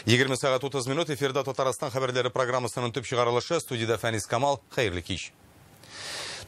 20 сәгать 30 минут эфирда Татарстан хәбәрләре программасының төп чыгарылышы. Студиядә Фәнис Камал. Хәерле кич.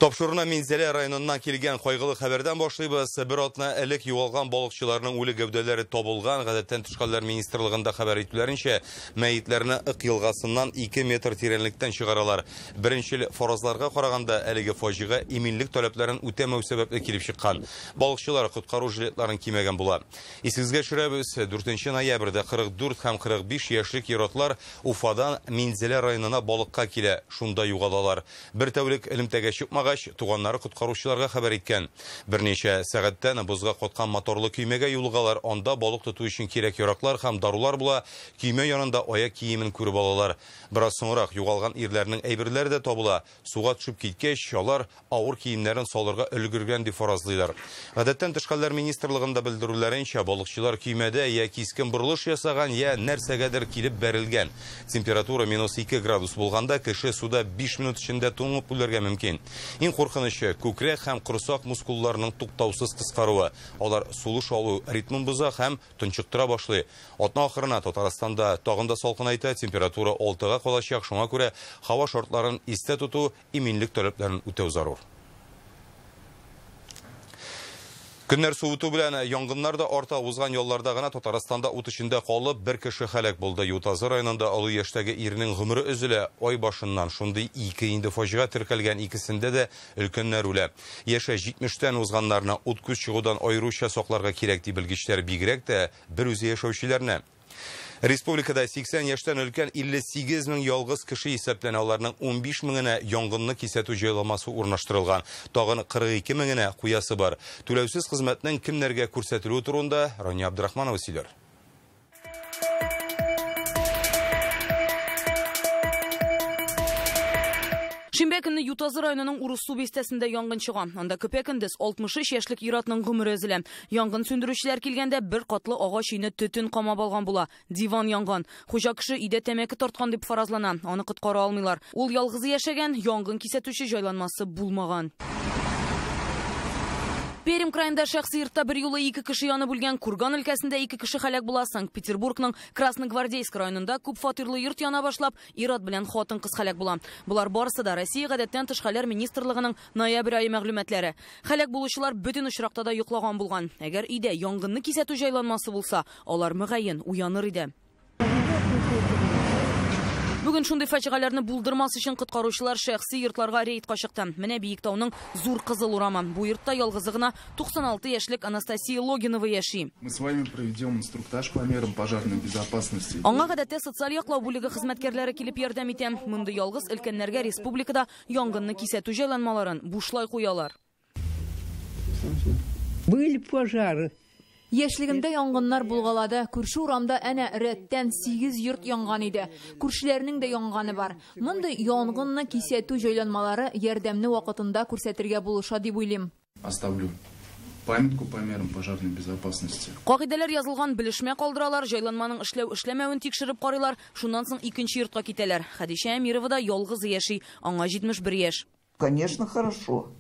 Тапшыруны Минзәлә районыннан килгән кайгылы хәбәрдән башлыйбыз. Бер атна элек югалган балыкчыларның үле гәүдәләре табылган. Гадәттән тыш хәлләр министрлыгында хәбәр итүләренчә, мәетләрне Ык елгасыннан 2 метр тирәнлектән чыгаралар. Беренчел фаразларга караганда, әлеге фаҗига иминлек таләпләрен үтәмәү сәбәпле килеп чыккан. Балыкчылар коткару жилетларын кимәгән була. Исегезгә төшерәбез, 4 ноябрьдә 44 һәм 45 яшьлек ир-атлар Уфадан Минзәлә районына балыкка килә, шунда югалалар. Бер тәүлек элемтәгә чыкмагач, туганнары коткаручыларга хәбәр иткән. Берничә сәгатьтән бозга каткан моторлы көймәгә юлыгалар. Анда балык тоту өчен кирәк яраклар һәм дарулар була. Көймә янында аяк киемен күреп алалар. Бераз соңрак югалган ирләрнең әйберләре дә табыла. Суга төшеп киткәч, алар авыр киемнәрен салырга өлгергән дип фаразлыйлар. Гадәттән тыш хәлләр министрлыгында белдерүләренчә, балыкчылар көймәдә я кискен борылыш ясаган, я нәрсәгәдер килеп бәрелгән. Температура минус 2 градус булганда кеше суда 5 минут эчендә туңып үләргә мөмкин. Иң куркынычы күкрәк һәм корсак мускулларының туктаусыз кыскаруы. Алар сулыш алу ритмын боза һәм тончыктыра башлый. Атна ахырына Татарстанда тагын да салкынайта, температура 6-га калачак. Шуңа күрә һава шартларын истә тоту, иминлек таләпләрен үтәү зарур. Көннәр суыту белән янгыннар да арта. Узган ялларда гына Татарстанда ут эчендә калып бер кеше һәлак булды. Ютазы районында олы яшьтәге ирнең гомере өзелә. Ай башыннан шундый ике инде фаҗига теркәлгән, икесендә дә өлкәннәр үлә. Яше 70-тән узганнарны ут күз чыгудан аеруча сакларга кирәк дип белгечләр, бигрәк тә бер үзе яшәүчеләрне. Республикада 80 яшьтән өлкән 58 мең ялгыз кеше исәпләнә. Аларның 15 меңенә янгынны кисәтү җайланмасы урнаштырылган. Тагын 42 меңенә куясы бар. Түләүсез хезмәтнең кемнәргә күрсәтелүе турында Рания Абдрахманова сөйләр. Шимбә көнне Ютазы районының Урыссу бистәсендә янгын чыга. Анда көпә-көндез 63 яшьлек ир-атның гомере өзелә. Янгын сүндерүчеләр килгәндә бер катлы агач өйне төтен камап алган була. Диван янган. Хуҗа кеше өйдә тәмәке тарткан дип фаразлана. Аны коткара алмыйлар. Ул ялгызы яшәгән, янгын кисәтүче җайланмасы булмаган. Пермь краенда шәхси йортта бер юлы ике кеше янып үлгән. Курган өлкәсендә ике кеше һәлак була. Санкт-Петербургның Красногвардейск районында күп фатирлы йорт яна башлап, ир-ат белән хатын-кыз һәлак була. Болар барысы да Россия гадәттән тыш хәлләр министрлыгының ноябрь ае мәгълүматлары. Һәлак булучылар бөтен очракта да йоклаган булган. Әгәр өйдә янгынны кисәтү җайланмасы булса, алар мөгаен уяныр иде. Бүген шундый фаҗигаләрне булдырмас өчен коткаручылар шәхси йортларга рейдка чыкты. Менә Биектауның Зур Кызыл урамы. Бу йортта ялгызы гына 96 яшьлек Анастасия Логинова яши. Мы с вами проведем инструктаж по мерам пожарной безопасности. Аңа гадәттә социаль яклау бүлеге хезмәткәрләре килеп ярдәм итә. Мондый ялгыз өлкәннәргә республикада янгынны кисәтү җайланмаларын бушлай куялар. Были пожары. Яшьлегемдә янгыннар булгалады. Күрше урамда әнә рәттән 8 йорт янган иде. Күршеләрнең дә янганы бар. Мондый янгынны кисәтү җайланмалары ярдәмне вакытында күрсәтергә булыша дип уйлыйм. Оставлю памятку по мерам пожарной безопасности. Кагыйдәләр язылган белешмә калдыралар, җайланманың эшләү-эшләмәвен тикшереп карыйлар. Шуннан соң икенче йортка китәләр. Хәдичә Әмирова да ялгызы яши, аңа 71 яшь. Конечно, хорошо.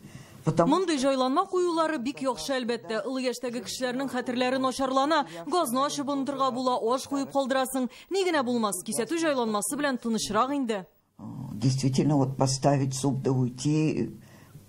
Мондый җайланма куюлары бик яхшы әлбәттә. Олы яшьтәге кешеләрнең хәтерләре начарлана. Газны ачып онытырга була, аш куеп калдырасың. Ни генә булмас, кисәтү җайланмасы белән тынычрак инде. Действительно, вот поставить суп да уйти,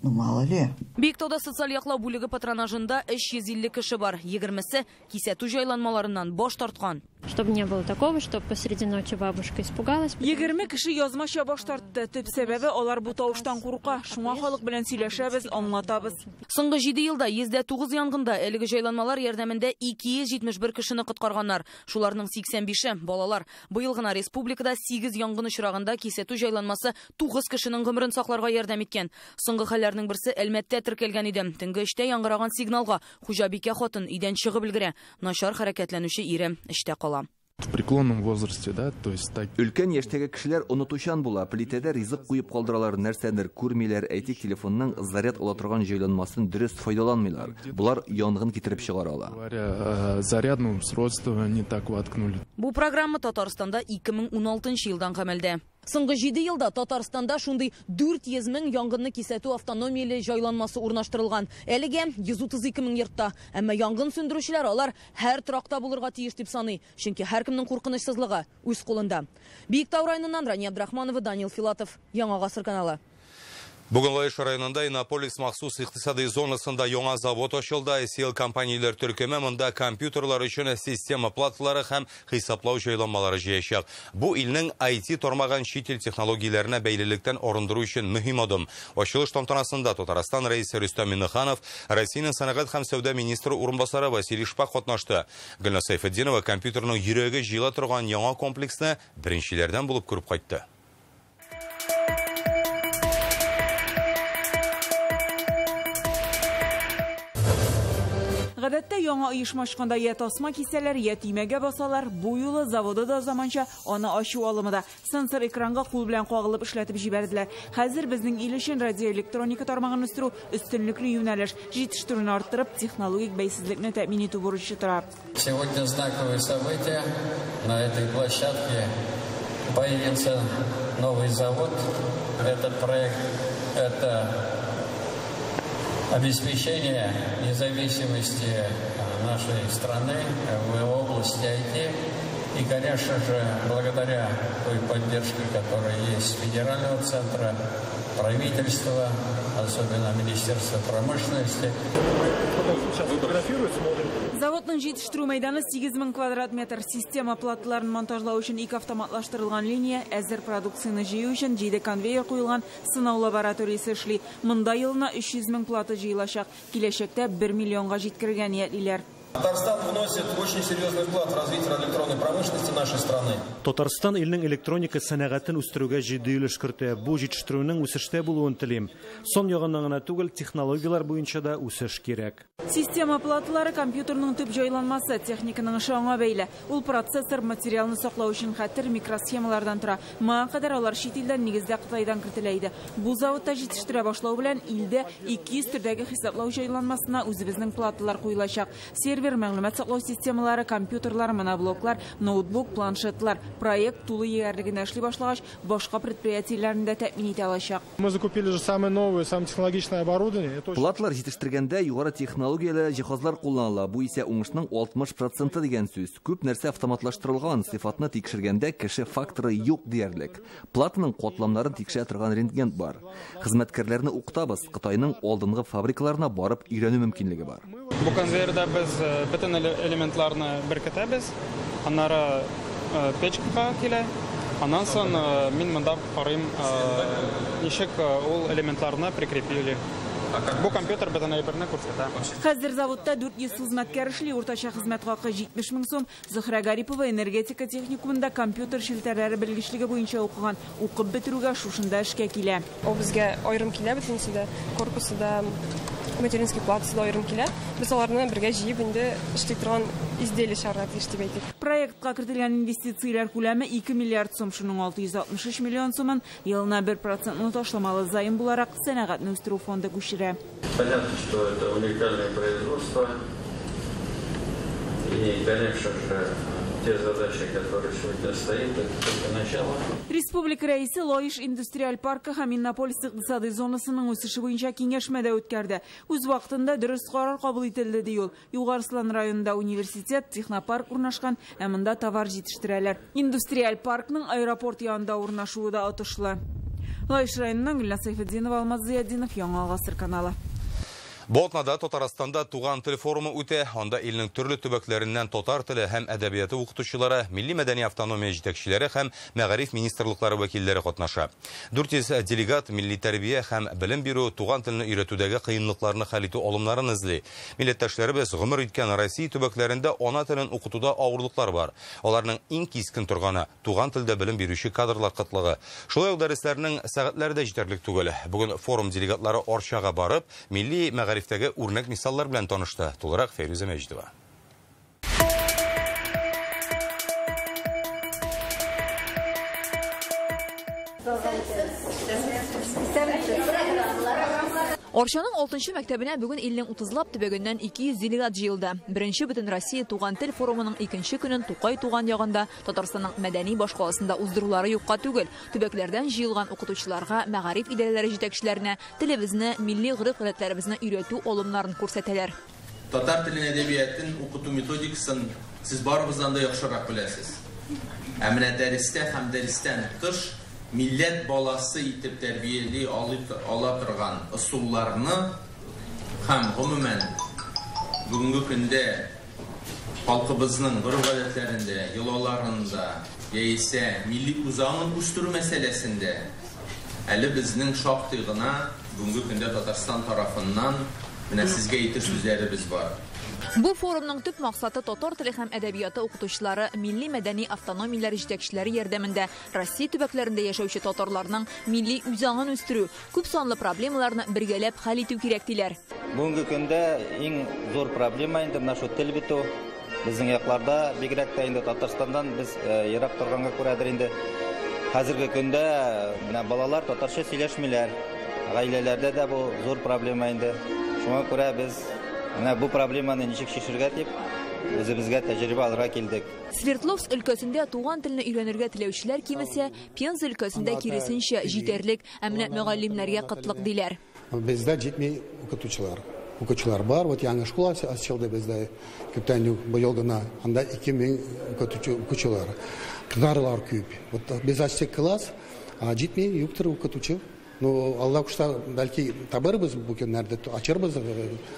ну мало ли. Биектауда социаль яклау бүлеге патронажында 350 кеше бар. 20-се кисәтү җайланмаларыннан баш тарткан. Чтобы не было такого, что посреди ночи бабушка испугалась. 20 кеше язмача баш тартты. Төп сәбәбе алар бу тавыштан курка. Шуңа халык белән сөйләшәбез, аңлатабыз. Соңгы 7 елда 109 янгында әлеге җайланмалар ярдәмендә 271 кешене коткарганнар. Шуларның 85-е балалар. Быел гына республикада 8 янгын очрагында кисәтү җайланмасы 9 кешенең гомерен сакларга ярдәм иткән. Соңгы хәлләрнең берсе Әлмәттә теркәлгән иде. Төнге 3-тә яңгыраган сигналга хуҗабикә хатын өйдән чыгып өлгерә. Начар хәрәкәтләнүче ире эштә кала. В преклонном возрасте, да, то есть так. Өлкән яшьтәге кешеләр онытучан була, плитәдә ризык куеп калдыралар, нәрсәдер күрмиләр, әйтик, телефонның заряд ала торган җайланмасын дөрес файдаланмыйлар. Болар янгын китереп чыгара ала. Говоря, зарядное устройство не так воткнули. Бу программа Татарстанда 2016 елдан гамәлдә. Соңгы 7 елда Татарстанда шундый 400 мең янгынны кисәтү автономияле җайланмасы урнаштырылган. Әлегә 132 мең йортта. Әмма янгын сүндерүчеләр алар һәр торакта булырга тиеш дип саный. Чөнки һәркемнең куркынычсызлыгы үз кулында. Биектау районыннан Рания Абдрахманова, Данил Филатов, Яңа Гасыр каналы. Бүген Лаеш районында Иннополис махсус икътисади зонасында яңа завод ачылды. ICL компанияләр төркеме монда компьютерлар өчен система платалары һәм хисаплау җайланмалары җыячак. Бу илнең IT тармагын чит ил технологияләренә бәйлелектән арындыру өчен мөһим адым. Ачылыш тантанасында Татарстан рәисе Рөстәм Миңнеханов, Россиянең сәнәгать һәм сәүдә министры урынбасары Василий Шпак катнашты. Гөлназ Сәйфетдинова компьютерның йөрәге җыела торган яңа комплексны беренчеләрдән булып күреп кайтты. Гадәттә яңа оешма ачканда я тасма кисәләр, я төймәгә басалар. Бу юлы заводы да заманча, аны ачу алымы да. Сенсор экранга кул белән кагылып эшләтеп җибәрделәр. Хәзер безнең ил өчен радиоэлектроника тармагын үстерү өстенлекле юнәлеш. Җитештерүне арттырып, технологик бәйсезлекне тәэмин итү бурычы тора. Сегодня знаковое событие. На этой площадке появился новый завод. Этот проект это обеспечение независимости нашей страны в области IT. И, конечно же, благодаря той поддержке, которая есть с федерального центра, правительства, особенно Министерства промышленности. Заводның җитештерү мәйданы 8000 квадрат метр. Система платаларын монтажлау өчен ике автоматлаштырылган линия, әзер продукцияне җыю өчен 7 конвейер куелган сынау лабораториясе эшли. Монда елына 300 мең плата җыелачак. Киләчәктә 1 миллионга җиткерергә ниятлиләр. Татарстан вносит очень серьезный вклад в развитие радиоэлектронной промышленности нашей страны. Татарстан илнең электроника сәнәгатен үстерүгә җитди өлеш кертә. Бу җитештерүнең үсештә булуын телим. Сан ягыннан гына түгел, технологияләр буенча да үсеш кирәк. Система платалары компьютерның төп җайланмасы, техниканың эше аңа бәйле. Ул процессор, материалны саклау өчен хәтер микросхемалардан тора. Моңа кадәр алар чит илдән, нигездә Кытайдан кертелә иде. Бу заводта җитештерә башлау белән илдә 200 төрдәге хисаплау җайланмасына үзебезнең платалар куелачак. Сервер, мәгълүмат саклау системалары, компьютерлар, моноблоклар, ноутбук, планшетлар. Проект тулы егәрлегенә эшли башлагач, башка предприятиеләрне дә тәэмин итә алачак. Мы закупили же самое новое, самое технологичное оборудование. Платалар җитештергәндә югары технологияле җиһазлар кулланыла. Бу исә уңышның 60% дигән сүз. Күп нәрсә автоматлаштырылган, сыйфатны тикшергәндә кеше факторы юк диярлек. Платаның катламнарын тикшерә торган рентген бар. Хезмәткәрләрне укытабыз. Кытайның алдынгы фабрикаларына барып өйрәнү мөмкинлеге бар. Бу конвейерда без бөтен элементларны беркетәбез. Аннары печкага килә. Аннан соң мин монда карыйм, ничек ул элементларны прикрепили. Бу компьютер бөтен әйберне күрсәтә. Хәзер заводта 400 хезмәткәр эшли, уртача хезмәт хакы 70 мең сум. Зөһрә Гарипова энергетика техникумында компьютер челтәрләре белгечлеге буенча укыган. Укып бетерүгә шушында эшкә килә. Ул безгә аерым килә, бөтенесе дә, корпусы да, материнский платасы да аерым килә. Без аларны бергә җыеп инде эшли торган изделие чыгарырга тиеш дип әйтик. Проектка кертелгән инвестицияләр күләме 2 миллиард сум, шуның 663 миллион сумын елына 1% ташламалы займ буларак сәнәгатьне үстерү фонды күчерә. Понятно, что это уникальное производство. И, конечно же, те задачи, которые сегодня стоят, это только начало. Республика рәисе Лаеш индустриаль паркы һәм Иннополис икътисади зонасының үсеше буенча киңәшмә дә үткәрде. Үз вакытында дөрес карар кабул ителде, ди ул. Югары Слан районында университет, технопарк урнашкан, ә монда товар җитештерәләр. Индустриаль паркның аэропорт янында урнашуы да отышлы. Лаеш районыннан Гөлназ Сәйфетдинова, Алмаз Зыятдинов, Яңа Гасыр каналы. Бу атнада Татарстанда туган тел форумы үтә. Анда илнең төрле төбәкләреннән татар теле һәм әдәбияты укытучылары, милли мәдәни автономия җитәкчеләре һәм мәгариф министрлыклары вәкилләре катнаша. 400 делегат милли тәрбия һәм белем бирү, туган телне өйрәтүдәге кыенлыкларны хәл итү алымнарын эзли. Милләттәшләребез гомер иткән Россия төбәкләрендә ана телен укытуда авырлыклар бар. Аларның иң кискен торганы туган телдә белем бирүче кадрлар кытлыгы. Шулай ук дәресләрнең сәгатьләре дә җитәрлек түгел. Бүген форум делегатлары Арчага барып, милли мәгарифтәге үрнәк мисаллар белән танышты. Тулырак Фәйрүзә Мәҗитова. Арчаның 6-нчы мәктәбенә бүген илнең 30лап төбәгеннән 200 делегат җыелды. Беренче бөтен Россия туган тел форумының икенче көнен Тукай туган ягында Татарстанның мәдәни башкаласында уздырулары юкка түгел. Төбәкләрдән җыелган укытучыларга, мәгариф идарәләре җитәкчеләренә телебезне, милли гореф-гадәтләребезне өйрәтү алымнарын күрсәтәләр. Татар телен әдәбиятын укыту методикасын сез барыгыздан да яхшырак беләсез. Ә менә дәрестә һәм дәрестән тыш милләт баласы итеп тәрбияли ала торган ысулларны һәм гомумән бүгенге көндә халкыбызның гореф-гадәтләрендә, йолаларында яисә милли үзаңын үстерү мәсьәләсендә әле безнең шактый гына бүгенге көндә Татарстан тарафыннан менә сезгә әйтер сүзләребез бар. Бу форумның төп максаты татар теле һәм әдәбияты укытучылары, милли мәдәни автономияләр җитәкчеләре ярдәмендә Россия төбәкләрендә яшәүче татарларның милли үзаңын үстерү, күп санлы проблемаларны бергәләп хәл итү кирәк диләр. Бүгенге көндә иң зур проблема инде менә шул тел бетү. Безнең якларда, бигрәк тә инде Татарстаннан без ерак торганга күрәдер инде. Хәзерге көндә менә балалар татарча сөйләшмиләр. Гаиләләрдә дә бу зур проблема инде. Шуңа күрә без менә бу проблеманы ничек чишергә дип үзебезгә тәҗрибә алырга килдек. Свердловск өлкәсендә туган телне өйрәнергә теләүчеләр кимесә, Пенза өлкәсендә киресенчә җитәрлек, ә менә мөгаллимнәргә кытлык диләр. Бездә җитми укытучылар. Укытучылар бар, вот яңа школа ачылды бездә күптән быел гына, анда 2000 укытучылар. Кызлар күп. Вот без ачтык класс, җитми юктыр укытучы. Ну, Алла кушса, бәлки табырбыз бу көннәрдә, ачырбыз,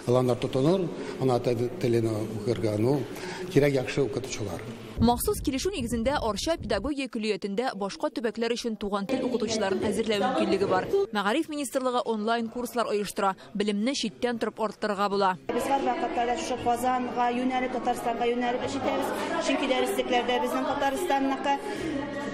аланнар тотыныр, ана телен укырга, ну, кирәк яхшы укытучылар. Махсус килешү нигезендә Арча педагогия көллиятендә башка төбәкләр өчен туган тел укытучыларын әзерләү мөмкинлеге бар. Мәгариф министрлыгы онлайн курслар оештыра, белемне читтән торып арттырырга була. Без һәрвакытта да шушы Казанга юнәлеп, Татарстанга юнәлеп эш итәбез, чөнки дәреслекләрдә безнең Татарстанныкы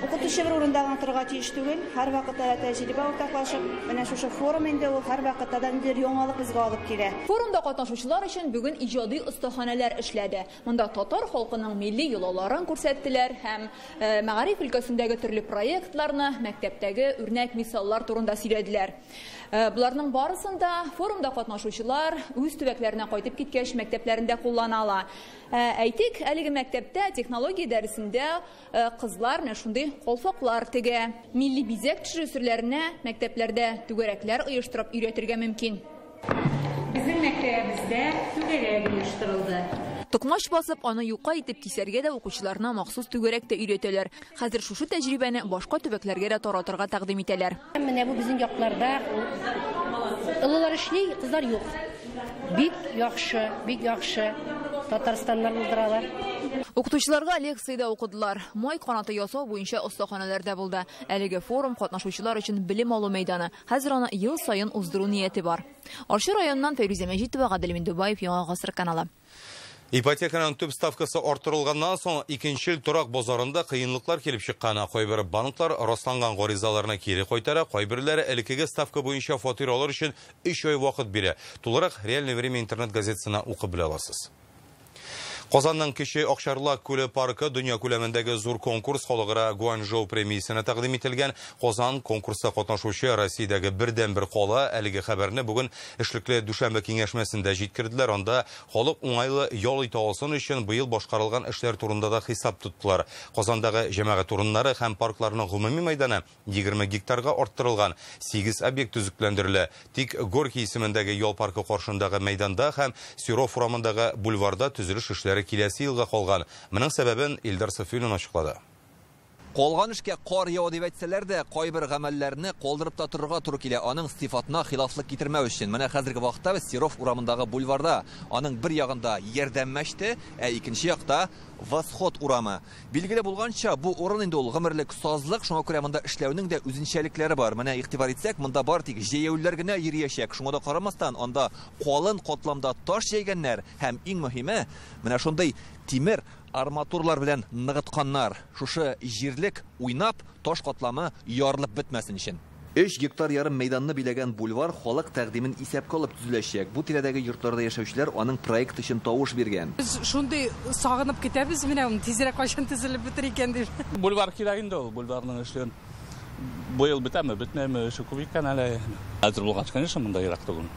укытучы бер урында гына торырга тиеш түгел, һәрвакытта да тәҗрибә уртаклашып, менә шушы форум инде ул һәрвакытта да ниндидер яңалык безгә алып килә. Форумда катнашучылар өчен бүген иҗади остаханәләр эшләде. Монда татар халкының милли йолаларын күрсәттеләр һәм мәгариф өлкәсендәге төрле проектларны, мәктәптәге үрнәк мисаллар турында сөйләделәр. Буларның барысын да форумда катнашучылар үз төбәкләренә кайтып киткәч мәктәпләрендә куллана ала. Әйтик, әлеге мәктәптә технология дәресендә кызлар менә шундый калфаклар тегә. Милли бизәк төшерү серләренә мәктәпләрдә түгәрәкләр оештырып өйрәтергә мөмкин. Безнең мәктәбебездә түгәрәк оештырылды. Токмач басып, аны юка итеп кисәргә дә укучыларына махсус түгәрәктә өйрәтәләр. Хәзер шушы тәҗрибәне башка төбәкләргә дә таратырга тәкъдим итәләр. Менә бу безнең якларда олылар эшли, кызлар юк. Бик яхшы, бик яхшы. Татарстаннар булдыралар. Укытучыларга лекция дә укыдылар. Май канаты ясау буенча остаханәләрдә булды. Әлеге форум катнашучылар өчен белем алу мәйданы. Хәзер аны ел саен уздыру нияте бар. Арча районыннан Фәйрүзә Мәҗитова, Гадел Миндубаев, Яңа Гасыр каналы. Ипотеканың төп ставкасы арттырылганнан соң икенчел торак базарында кыенлыклар килеп чыккан. Кайбер банклар расланган гаризаларны кире кайтара, кайберләре элеккеге ставка буенча фатир алыр өчен 3 ай вакыт бирә. Тулырак Реальное время интернет газетасына укып белә аласыз. Казанның кече Акчарлак күле паркы дөнья күләмендәге зур конкурс халыкара Гуанчжоу премиясенә тәкъдим ителгән. Казан конкурста катнашучы Россиядәге бердәнбер кала. Әлеге хәбәрне бүген эшлекле дүшәмбе киңәшмәсендә җиткерделәр. Анда халык уңайлы ял итә алсын өчен быел башкарылган эшләр турында да хисап тоттылар. Казандагы җәмәгать урыннары һәм паркларның гомуми мәйданы 20 гектарга арттырылган. 8 объект төзекләндерелә. Тик Горький исемендәге ял паркы каршындагы мәйданда һәм Серов урамындагы бульварда төзелеш эшләре киләсе елга калган. Моның сәбәбен Илдар Сафиуллин ачыклады. Калган эшкә кар ява дип әйтсәләр дә, кайбер гамәлләрне калдырып та торырга туры килә. Аның сыйфатына хилафлык китермәү өчен. Менә хәзерге вакытта без Серов урамындагы бульварда. Аның бер ягында Ярдәм мәчете, ә икенче якта Восход урамы. Билгеле булганча, бу урын инде ул гомерлек сазлык, шуңа күрә монда эшләүнең дә үзенчәлекләре бар. Менә игътибар итсәк, монда бар тик җәяүлеләр генә йөриячәк. Шуңа да карамастан, анда калын катламда таш җәйгәннәр һәм иң мөһиме, менә шундый тимер арматурлар белән ныгытканнар. Шушы җирлек уйнап, таш катламы ярылып бетмәсен өчен. 3 гектар ярым мәйданны биләгән бульвар халык тәкъдимен исәпкә алып төзеләчәк. Бу тирәдәге йортларда яшәүчеләр аның проект өчен тавыш биргән. Без шундый сагынып китәбез, менә ул тизрәк кайчан төзелеп бетер икән дип. Бульвар кирәк инде ул, бульварның эшләрен быел бетәме, бетмәйме, эше күп икән әле. Әзер булгач, конечно, монда ерак түгел.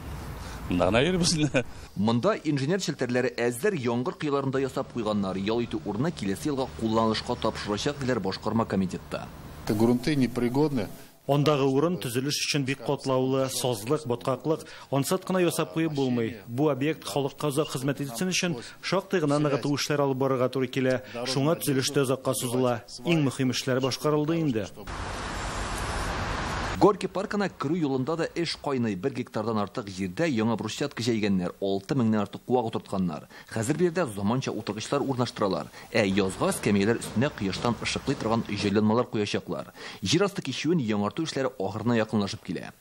Монда гына йөрибез инде. Монда инженер челтәрләре әзер, яңгыр коеларында ясап куйганнар. Ял итү урыны киләсе елга кулланылышка тапшырылачак, диләр башкарма комитетта. Грунты непригодны. Андагы урын төзелеш өчен бик катлаулы, сазлык, баткаклык, ансат кына ясап куеп булмый. Бу объект халыкка озак хезмәт итсен өчен шактый гына ныгыту эшләре алып барырга туры килә. Шуңа төзелеш тә озакка сузыла. Иң мөһим эшләр башкарылды инде. Горький паркына керү юлында да эш кайный. 1 гектардан артык җирдә яңа брусчатка җәйгәннәр, 6000-нән артык куак утыртканнар. Хәзер биредә заманча утыргычлар урнаштыралар. Ә язга эскәмияләр өстенә кояштан ышыклый торган җайланмалар куячаклар. Җир асты кичүен яңарту эшләре ахырына якынлашып килә.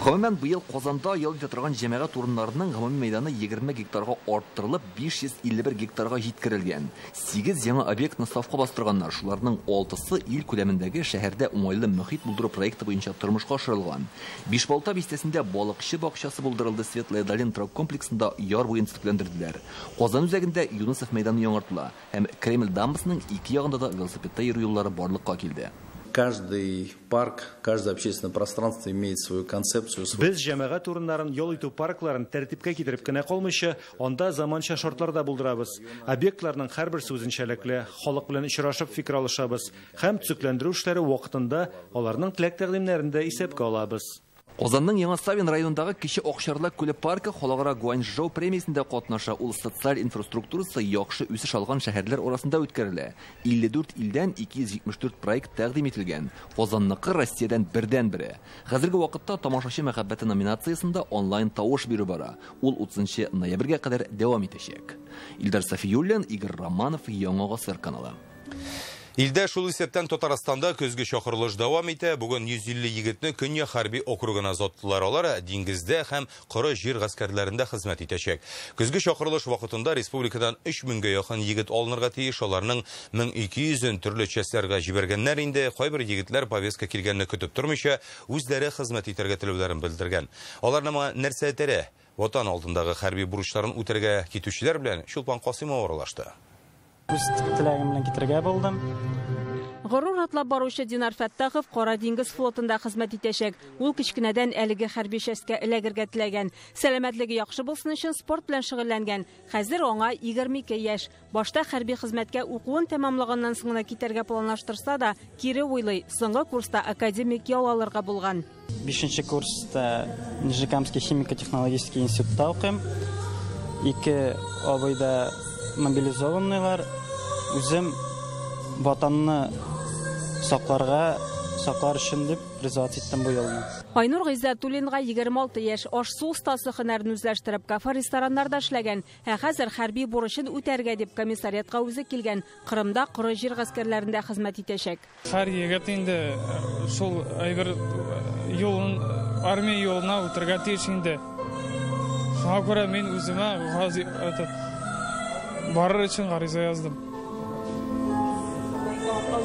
Гомумән, быел Казанда ял итә торган җәмәгать урыннарының гомуми мәйданы 20 гектарга арттырылып, 551 гектарга җиткерелгән. 8 яңа объектны сафка бастырганнар. Шуларның 6-сы ил күләмендәге шәһәрдә уңайлы мөхит булдыру проекты буенча тормышка ашырылган. Бишбалта бистәсендә балыкчы бакчасы булдырылды, Светлая долина торак комплексында яр буен төзекләндерделәр. Казан үзәгендә Юнусов мәйданы яңартыла һәм Кремль дамбасының ике ягында да велосипедта йөрү юллары барлыкка килде. Каждый парк, каждое общественное пространство имеет свою концепцию. Без җәмәгать урыннарын, ял итү паркларын тәртипкә китереп кенә калмыйча, анда заманча шартлар да булдырабыз. Объектларның һәрберсе үзенчәлекле, халык белән очрашып фикер алышабыз һәм төзекләндерү эшләре вакытында аларның теләк-тәкъдимнәрен дә исәпкә алабыз. Казанның Яңа Савин районындагы Кече Акчарлак күле паркы халыкара Гуанчжоу премиясендә катнаша. Ул социаль инфраструктурасы яхшы үсеш алган шәһәрләр арасында үткәрелә. 54 илдән 274 проект тәкъдим ителгән. Казанныкы Россиядән бердән-бере. Хәзерге вакытта Тамашачы мәхәббәте номинациясендә онлайн тавыш бирү бара. Ул 30 ноябрьгә кадәр дәвам итәчәк. Илдар Сафиуллин, Игорь Романов, Яңа Гасыр каналы. Илдә шул исәптән Татарстанда көзге чакырылыш дәвам итә. Бүген 150 егетне Көньяк хәрби округына озаттылар. Алар диңгездә һәм коры җир гаскәрләрендә хезмәт итәчәк. Көзге чакырылыш вакытында республикадан 3000гә якын егет алынырга тиеш. Аларның 1200-ен төрле частьләргә җибәргәннәр инде. Кайбер егетләр повестка килгәнне көтеп тормыйча үзләре хезмәт итәргә теләүләрен белдергән. Аларны моңа нәрсә этәрә? Ватан алдындагы хәрби бурычларын үтәргә китүчеләр белән Чулпан Касымова аралашты. Үз теләгем белән китергә булдым. Горур атлап баручы Динар Фәттахов Кара диңгез флотында хезмәт итәчәк. Ул кечкенәдән әлеге хәрби частькә эләгергә теләгән. Сәламәтлеге яхшы булсын өчен спорт белән шөгыльләнгән. Хәзер аңа 22 яшь. Башта хәрби хезмәткә укуын тәмамлаганнан соң гына китәргә планлаштырса да, кире уйлый. Соңгы курста академик ял алырга булган. 5нче курста Нижнекамский химико-технологический институтта укыйм. Ике абый да мобилизованныйлар. Үзем ватанны саклар өчен дип призывать иттем бу елны. Айнур Гыйззәтуллинга 26 яшь, аш-су остасы һөнәрен үзләштереп, кафе-рестораннарда эшләгән. Ә хәзер хәрби бурычын үтәргә дип комиссариатка үзе килгән. Кырымда коры җир гаскәрләрендә хезмәт итәчәк. Һәр егет инде шул әйбер юлын, армия юлына үтәргә тиеш инде. Шуңа күрә мин үземә барыр өчен гариза яздым.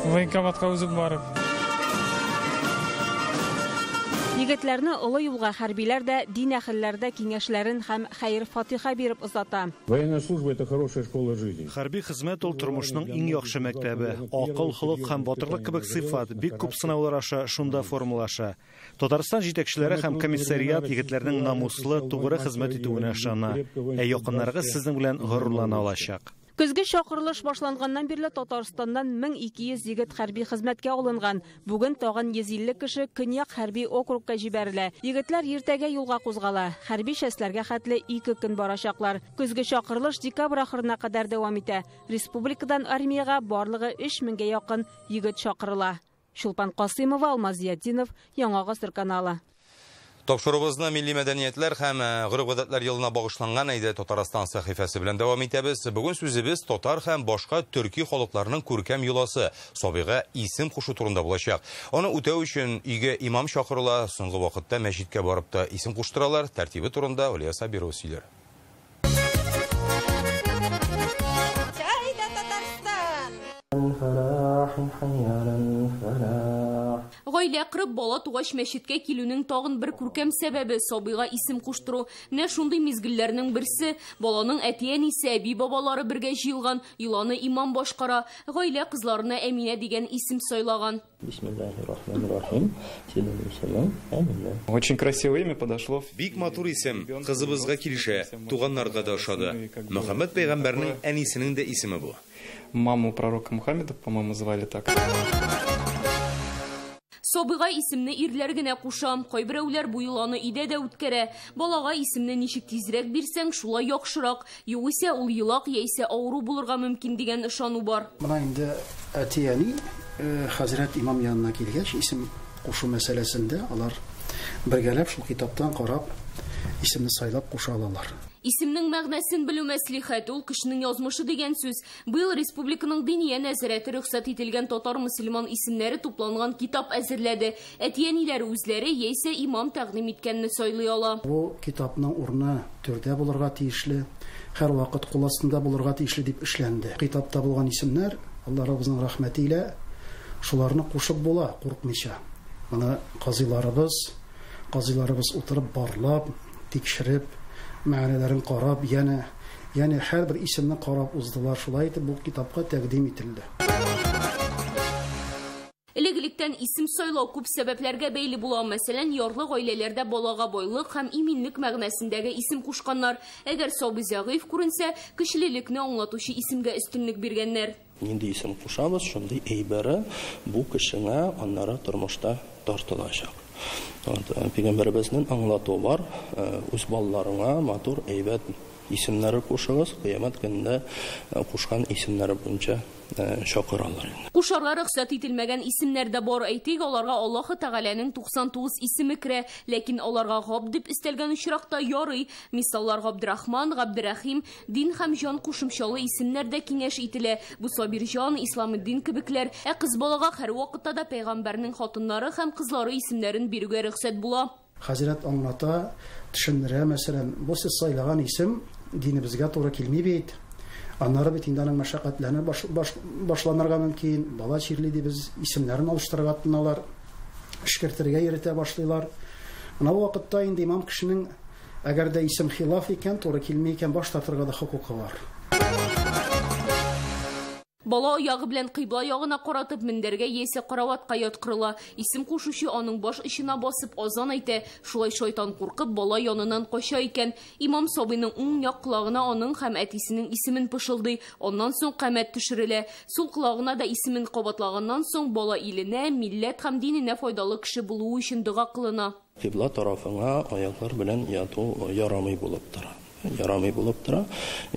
Военкоматка үзем барып. Егетләрне олы юлга хәрбиләр дә, дин әһелләре дә киңәшләрен һәм хәер-фатиха биреп озата. Военная служба это хорошая школа жизни. Хәрби хезмәт ул тормышның иң яхшы мәктәбе. Акыл, холык һәм батырлык кебек сыйфат бик күп сынаулар аша шунда формалаша. Татарстан җитәкчеләре һәм комиссариат егетләрнең намуслы, тугры хезмәт итүенә ышана. Ә якыннарыгыз сезнең белән горурлана алачак. Көзге чакырылыш башланганнан бирле Татарстаннан 1200 егет хәрби хезмәткә алынган. Бүген тагын 150 кеше Көньяк хәрби округка җибәрелә. Егетләр иртәгә юлга кузгала. Хәрби частьләргә хәтле 2 көн барачаклар. Көзге чакырылыш декабрь ахырына кадәр дәвам итә. Республикадан армиягә барлыгы 3000гә якын егет чакырыла. Чулпан Касымова, Алмаз Зиятдинов, Яңа Гасыр каналы. Тапшыруыбызны милли мәдәниятләр һәм гореф-гадәтләр елына багышланган Әйдә Татарстан сәхифәсе белән дәвам итәбез. Бүген сүзебез татар һәм башка төрки халыкларының күркәм йоласы сабыйга исем кушу турында булачак. Аны үтәү өчен өйгә имам чакырыла, соңгы вакытта мәчеткә барып та исем куштыралар. Тәртибе турында Алия Сабирова сөйләр. Татарстан. Гаилә корып, бала тугач мәчеткә килүнең тагын бер күркәм сәбәбе сабыйга исем куштыру. Менә шундый мизгелләрнең берсе. Баланың әти-әнисе, әби-бабалары бергә җыелган, йоланы имам башкара. Гаилә кызларына Әминә дигән исем сайлаган. Бисмиллахир-рахманир-рахим. Синең исемең Әминә. Очень красивое имя подошло. Бик матур исем, кызыбызга килешә, туганнарга да ошады. Мөхәммәд пәйгамбәрнең әнисенең дә исеме бу. Маму пророка Мухаммеда, по-моему, звали так. Сабыйга исемне ирләр генә куша. Кайберәүләр бу йоланы өйдә дә үткәрә. Балага исемне ничек тизрәк бирсәң, шулай яхшырак. Югыйсә ул елак яисә авыру булырга мөмкин дигән ышану бар. Менә инде әти-әни хәзрәт имам янына килгәч, исем кушу мәсьәләсендә алар бергәләп шул китаптан карап исемне сайлап куша алалар. Исемнең мәгънәсен белү мәслихәт, ул кешенең язмышы дигән сүз. Быел республиканың Диния нәзарәте рөхсәт ителгән татар мөселман исемнәре тупланган китап әзерләде. Әти-әниләре үзләре яисә имам тәкъдим иткәнне сайлый ала. Бу китапның урыны түрдә булырга тиешле, һәр вакыт кул астында булырга тиешле дип эшләнде. Китапта булган исемнәр, Алла Раббыбызның рәхмәте илә, шуларны кушып була, куркмыйча. Моны казыйларыбыз утырып барлап, тикшереп, мәгънәләрен карап, янә һәрбер исемне карап уздылар. Шулай итеп бу китапка тәкъдим ителде. Элек-электән исем сайлау күп сәбәпләргә бәйле була. Мәсәлән, ярлы гаиләләрдә балага байлык һәм иминлек мәгънәсендәге исем кушканнар. Әгәр сабый зәгыйфь күренсә, көчлелекне аңлатучы исемгә өстенлек биргәннәр. Нинди исем кушабыз, шундый әйбере бу кешеңә аннары тормышта тартылачак. Пәйгамбәребезнең аңлатуы бар, үз балаларыңа матур әйбәт исемнәре кушыгыз, кыямәт көнендә кушкан исемнәре буенча чакыралар. Кушарга рөхсәт ителмәгән исемнәр дә бар. Әйтик, аларга Аллаһы Тәгаләнең 99 исеме керә, ләкин аларга Габд дип өстәлгән очракта ярый. Мисаллар Габдрахман, Габдрахим, дин һәм җан кушымчалы исемнәр дә киңәш ителә. Бу Сабирҗан, Исламетдин кебекләр. Ә кыз балага һәр вакытта да пәйгамбәрнең хатыннары һәм кызлары исемнәрен бирүгә рөхсәт була. Хәзрәт аңлата, төшендерә, мәсәлән, бу сез сайлаган исем динебезгә туры килми бит. Аннары бит инде аның мәшәкатьләре башланырга мөмкин. Бала чирли дибез, исемнәрен алыштырырга тотыналар, эшкәртергә йөртә башлыйлар. Менә бу вакытта инде имам кешенең әгәр дә исем хилаф икән, туры килми икән, баш тартырга да хокукы бар. Бала аягы белән кыйбла ягына каратып, мендәргә яисә караватка яткырыла. Исем кушучы аның баш очына басып азан әйтә. Шулай шайтан куркып, бала яныннан кача икән. Имам сабыйның уң як колагына аның һәм әтисенең исемен пышылдый. Аннан соң камәт төшерелә. Сул колагына да исемен кабатлаганнан соң бала иленә, милләт һәм диненә файдалы кеше булуы өчен дога кылына. Кыйбла тарафыңа аяклар белән яту ярамый булып тора. Ярамый булып тора.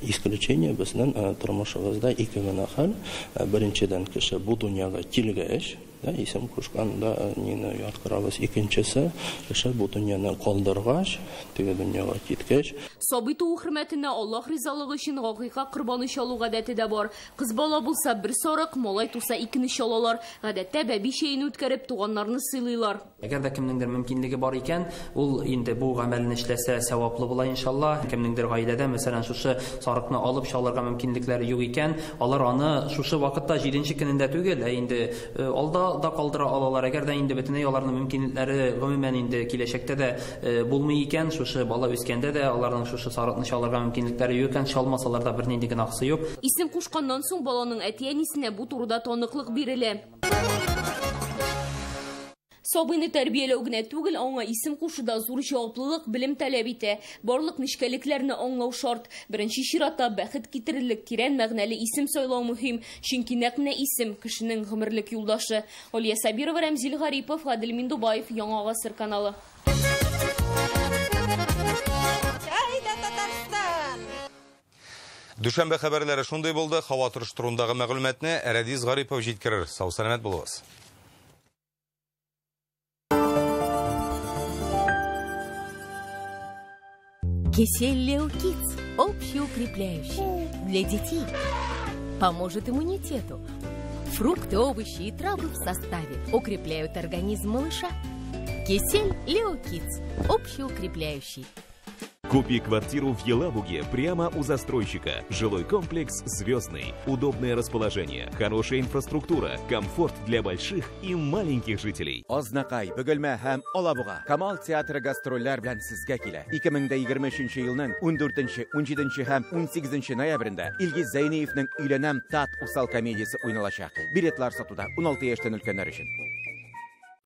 Исключение безнең тормышыбызда ике генә хәл. Беренчедән, кеше бу дөньяга килгәч, исем кушканда нине яткырабыз. Икенчесе, кеше бу дөньяны калдыргач, теге дөньяга киткәч. Сабый туу хөрмәтенә Аллаһ ризалыгы өчен гакыйка корбаны чалу гадәте дә бар. Кыз бала булса бер сарык, малай туса икене чалалар. Гадәттә бәби чәен үткәреп, туганнарны сыйлыйлар. Әгәр дә кемнеңдер мөмкинлеге бар икән, ул инде бу гамәлне эшләсә саваплы була иншалла. Кемнеңдер гаиләдә, мәсәлән, шушы сарыкны алып чалырга мөмкинлекләре юк икән, алар аны шушы вакытта 7-нче көнендә түгел, ә инде алда да калдыра алалар. Әгәр дә инде бөтенләй аларның мөмкинлекләре гомумән инде киләчәктә дә булмый икән, шушы бала үскәндә дә аларның шушы сарыкны чалырга мөмкинлекләре юк икән, чалмасалар да бернинди гөнаһсы юк. Исем кушканнан соң баланың әти-әнисенә бу турыда таныклык бирелә. Сабыйны тәрбияләү генә түгел, аңа исем кушуда зур җаваплылык, белем таләп итә. Барлык нечкәлекләрне аңлау шарт. Беренче чиратта бәхет китерерлек тирән мәгънәле исем сайлау мөһим, чөнки нәкъ менә исем кешенең гомерлек юлдашы. Алия Сабирова, Рәмзил Гарипов, Гадел Миндубаев, Яңа Гасыр каналы. Дүшәмбе хәбәрләре шундый булды. Һава торышы турындагы мәгълүматны Рәдис Гарипов җиткерер. Сау сәламәт булыгыз. Кисель Лео Кидс общеукрепляющий для детей. Поможет иммунитету. Фрукты, овощи и травы в составе укрепляют организм малыша. Кисель Лео Кидс общеукрепляющий. Купи квартиру в Елабуге прямо у застройщика. Жилой комплекс «Звездный». Удобное расположение, хорошая инфраструктура, комфорт для больших и маленьких жителей. Азнакай, Бөгелмә һәм Алабуга. Камал театры гастрольләр белән сезгә килә. 2023 елның 14, 17 һәм 18 ноябрендә Илгиз Зәйниевның Өйләнәм тат усал комедиясе уйналачак. Билетлар сатуда 16 яшьтән өлкәннәр өчен.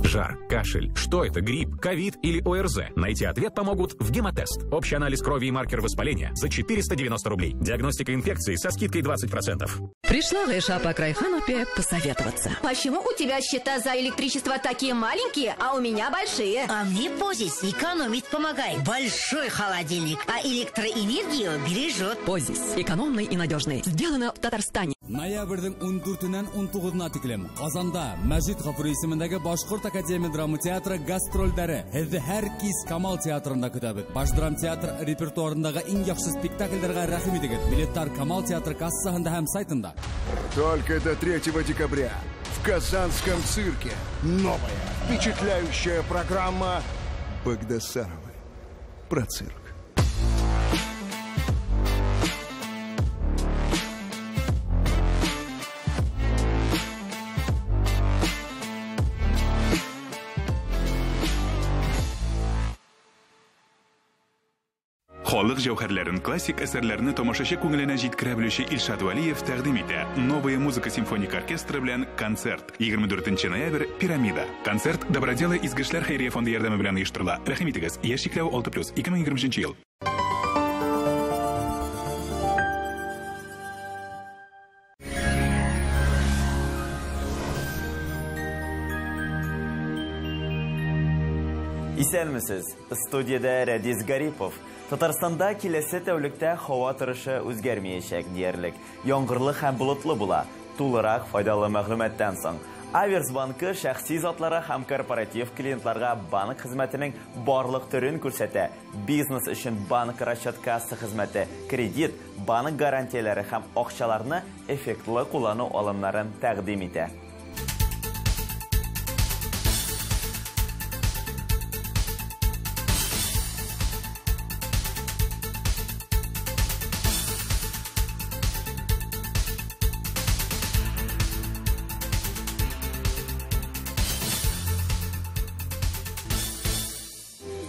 Жар, кашель. Что это, грипп, ковид или ОРЗ? Найти ответ помогут в Гемотест. Общий анализ крови и маркер воспаления за 490 рублей. Диагностика инфекции со скидкой 20%. Пришла Гайша по Крайханупе посоветоваться. Почему у тебя счета за электричество такие маленькие, а у меня большие? А мне Позис экономить помогает. Большой холодильник, а электроэнергию бережет. Позис. Экономный и надежный. Сделано в Татарстане. Ноябрьнең 14-ннән 19-на тиклем Казанда Мәҗит Гафури исемендәге Башкорт академия драма театры гастрольләре. Һеҙҙе һәр кис Камал театрында көтәбеҙ. Баш драма театр репертуарындағы иң яҡшы спектакльдәргә рәхим итегеҙ. Билеттар Камал театры кассаһында һәм сайтында. Только до 3 декабря в Казанском цирке новая впечатляющая программа Багдасаровой про цирк. Халык җәүһәрләрен, классик әсәрләрне тамашачы күңеленә җиткерә белүче Илшат Вәлиев тәкъдим итә. Новая музыка симфоник оркестры белән концерт. 24 ноябрь, Пирамида. Концерт Доброделы Изге эшләр хәйрия фонды ярдәме белән оештырыла. Рәхим итегез. Яшь чикләве 6+, 2023 ел. Исәнмесез. Студиядә Рәдис Гарипов. Татарстанда киләсе тәүлектә һава торышы үзгәрмәячәк диярлек. Яңгырлы һәм болытлы була. Тулырак файдалы мәгълүматтан соң. Аверс банкы шәхси затларга һәм корпоратив клиентларга банк хезмәтенең барлык төрен күрсәтә. Бизнес өчен банк расчет касса хезмәте, кредит, банк гарантияләре һәм акчаларны эффектлы куллану алымнарын тәкъдим итә.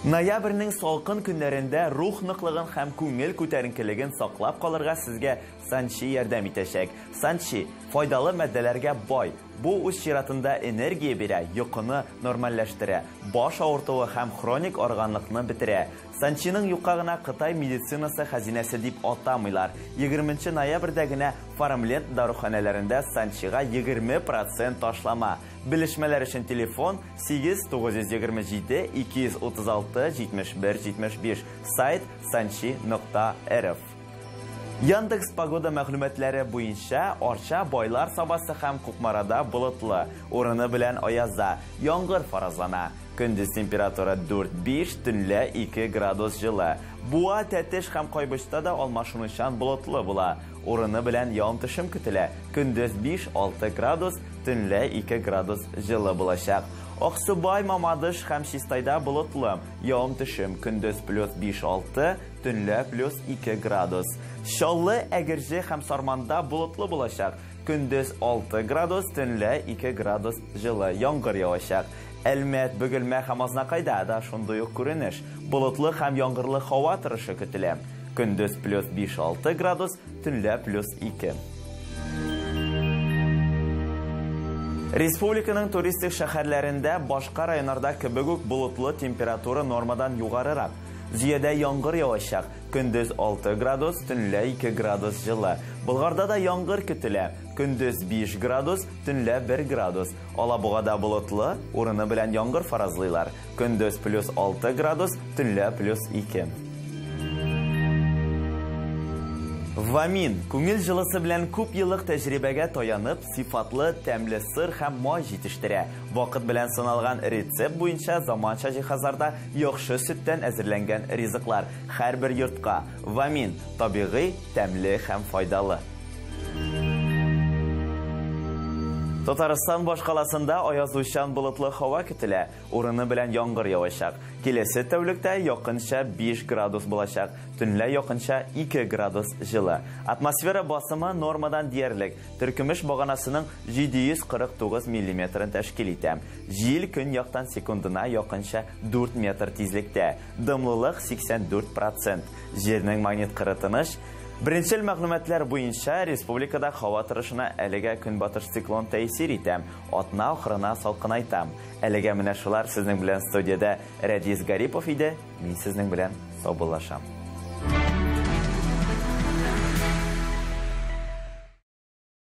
Ноябрьнең салкын көннәрендә рух ныклыгын һәм күңел күтәренкелеген саклап калырга сезгә Санчи ярдәм итәчәк. Санчи файдалы матдәләргә бай. Бу үз чиратында энергия бирә, йокыны нормальләштерә, баш авыртуы һәм хроник арганлыкны бетерә. Санчиның юкка гына Кытай медицинасы хәзинәсе дип атамыйлар. 20 ноябрьдә генә Фармлет даруханәләрендә Санчига 20% ташлама. Белешмәләр өчен телефон 8 927 236 71 75, сайт sanchi.rf. Яндекс погода мәгълүматлары буенча Арча, Байлар Сабасы һәм Кукмарада болытлы, урыны белән аязда, яңгыр фаразлана. Көндез температура 4-5, төнлә 2 градус җылы. Буа, Тәтеш һәм Кайбычта да алмашынучан болытлы була. Урыны белән явым-төшем көтелә. Көндез 5-6 градус, төнлә 2 градус җылы булачак. Аксубай, Мамадыш һәм Чистайда болытлы. Явым-төшем көндез плюс 5-6, төнлә плюс 2 градус. Чаллы, Әгерҗе һәм Сарманда болытлы булачак. Көндез 6 градус, төнлә 2 градус җылы, яңгыр явачак. Әлмәт, Бөгелмә һәм Азнакайда да шундый ук күренеш. Болытлы һәм яңгырлы һава торышы көтелә. Көндез плюс 5-6 градус, төнлә плюс 2. Республиканың туристик шәһәрләрендә башка районнарда кебек үк болытлы, температура нормадан югарырак. Зөядә яңгыр явачак. Көндез 6 градус, төнлә 2 градус җылы. Болгарда да яңгыр көтелә. Көндез 5 градус, төнлә 1 градус. Алабугада болытлы, урыны белән яңгыр фаразлыйлар. Көндез плюс 6 градус, төнлә плюс 2. Вамин күңел җылысы белән күп еллык тәҗрибәгә таянып, сифатлы, тәмле сыр һәм май җитештерә. Вакыт белән сыналган рецепт буенча заманча җиһазларда яхшы сөттән әзерләнгән ризыклар һәрбер йортка. Вамин табигый, тәмле һәм файдалы. Татарстан башкаласында аязучан болытлы һава көтелә. Урыны белән яңгыр явачак. Киләсе тәүлектә якынча 5 градус булачак. Төнлә якынча 2 градус җылы. Атмосфера басымы нормадан диярлек. Теркемеш баганасының 749 миллиметрын тәшкил итә. Җил көньяктан секундына якынча 4 метр тизлектә. Дымлылык 84%. Җирнең магнит кыры тыныч. Беренчел мәгълүматлар буенча республикада һава торышына әлегә көнбатыш циклон тәэсир итә. Атна ахырына салкынайта. Әлегә менә шулар. Сезнең белән студиядә Рәдис Гарипов иде. Мин сезнең белән саубуллашам.